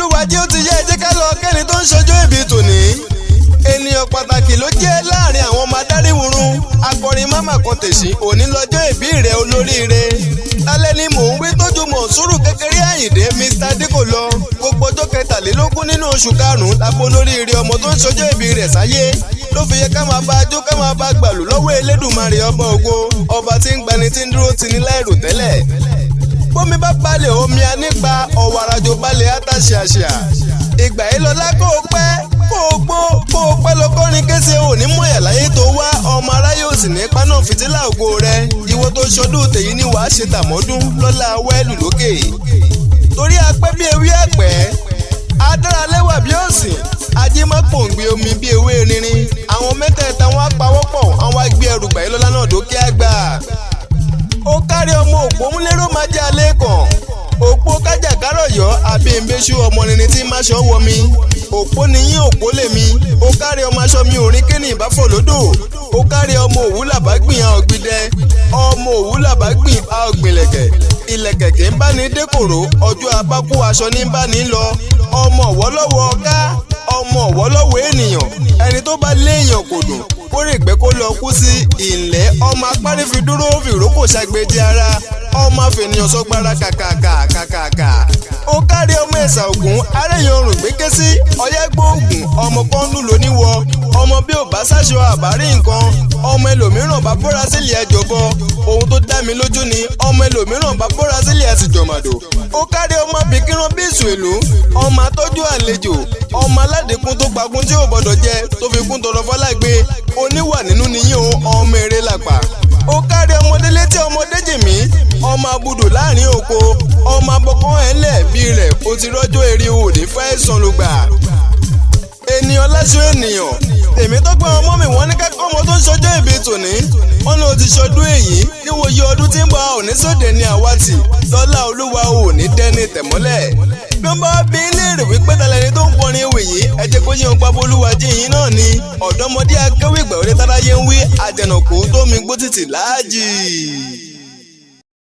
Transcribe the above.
Bolúwàjí, ó ti yẹ, ẹ jẹ́ ká lọ kẹ́ni tó ń ṣọjọ́ ìbí tòní. Ènìyàn pàtàkì ló jẹ́ láàrin àwọn ọmọ adáríhurun, akọrin máma kan tèṣí. Òní lọ́jọ́ ìbí rẹ̀, olóríire. Lálẹ́ ni mò ń wí tójú Mọ̀nsúrù kékeré Àyìndé Mr Dikko lọ. Gbogbo ọjọ́ 23 nínú oṣù karùn-ún lápò olóríire ọmọ tó ń ṣọjọ́ ìbí rẹ̀ sáyé. Ló fi yẹ ká máa bá a jó, ká máa bá a gbàlù lọ́wọ́ Elédùmarè, ọba ògo, ọba tí ń gbani, tí ń dúró tini láìrò tẹ́lẹ̀. Bómi bá balẹ̀, omi a nípa ọ̀wàràjò balẹ̀ àtàṣàṣà. Ìgbà yìí lọ́lá, kó o pẹ́, kó o gbó, kó o pẹ́ lọ́kọ́rin kése. Òní mọ̀yà láyé tó wá, ọmọ aráyé ò sì ní paná fìtílà ògo rẹ. Ìwọ tó ṣọdún tèyí ni wàá ṣe tàmọ́dún lọ́lá wẹ́ẹ̀lù lókè. Torí apẹ́ bí ewé àpẹ́, adára lẹ́wà bí òsìn, ajé má pòǹgbẹ omi bí ewé rinrin. Àwọn mẹ́tẹ̀ẹ̀ta wọn á pawọ́pọ̀, àwọn á gbé ẹrù gbàyè lọ́lá náà dókè àgbà. Ó kárí ọmọ òpómúlérò máa jẹ́ alẹ́ kan, òpó kájàkárọ̀yọ́ àbí ìbéṣu, ọmọ nìní tí máṣọ wọ mi. Òpó nìyín, òpó lèmi. Ó kárí ọmọ aṣọ mi òrin kéènì ìbáfọ̀ lódò. Ó kárí ọmọ òwú làbágbìn a ọ̀gbìndẹ, ọmọ òwú làbágbìn a ọ̀gbìnlẹ̀kẹ̀. Ìlẹ̀kẹ̀ kì í bá ní dékòrò, ọjọ́ abákú aṣọ ní bá ní lọ. Ọmọ ọ̀wọ́lọ́wọ́ ọ̀ká, ọmọ ọ̀wọ́lọ́wọ́ ènìyàn, ẹni tó bá léèyàn kò dùn kó rè gbẹ́ kó lọ kú sí ìlẹ̀. Ọmọ apárí fi dúró fìrókò ṣàgbéjì ara, ọmọ àfẹnìyàn sọgbára kàkàkà kàkàkà. Ó kárí ọmọ ẹ̀sà ògùn aréyàn ọrùn gbéké sí ọyẹ́ gbóògùn, ọmọ kọ́ńdù lóníwọ, ọmọ bí ò bá sáṣọ àbárí nǹkan. Ọmọ ẹlòmíràn bá bóra sílẹ̀ ẹjọ́ bọ ohun tó dá mi lójú ni, ọmọ ẹlòmíràn bá bóra sílẹ̀ ẹsìn jọ̀màdò. Ó kárí ọmọ bìkírán bí ìsù ìlú, ọmọ atọ́jú àlejò, ọmọ aládìkún tó pagún tí ò gbọdọ̀ jẹ tó fi kún tọrọ fọlágbé. Oníwà nínú niyín o, ọmọ eré làpà. Ó kárí ọmọdé létí, ọmọdé jìmí, ọmọ abudò láàrin oko, ọmọ abọkàn ẹlẹ bí rẹ̀. Ó ti rọ́jò eré, òní fẹ́ẹ̀sán ló gbà. Ènìyàn láṣọ ènìyàn tèmi tó pé ọmọ mi, wọ́n ní kẹ́kọ̀ọ́ ọmọ tó ń ṣọjọ́ ìbí tòní. Wọ́n ní o ti ṣọdún èyí, níwòye ọdún tí ń bọ̀ òní sóde ní àwátì lọ́lá Olúwa, òní dẹ́ni tẹ̀mọ́lẹ̀. Bí wọ́n bá bí léèrè wípé talẹ́ni tó ń kọrin ewì yìí, ẹ jẹ́ kó yé wọn pápá Olúwa jíyìn náà ni ọ̀dọ́mọdé akéwì ìgbà òde táráyé ń wí, àjànàkú tó mi gbó títì láàjì.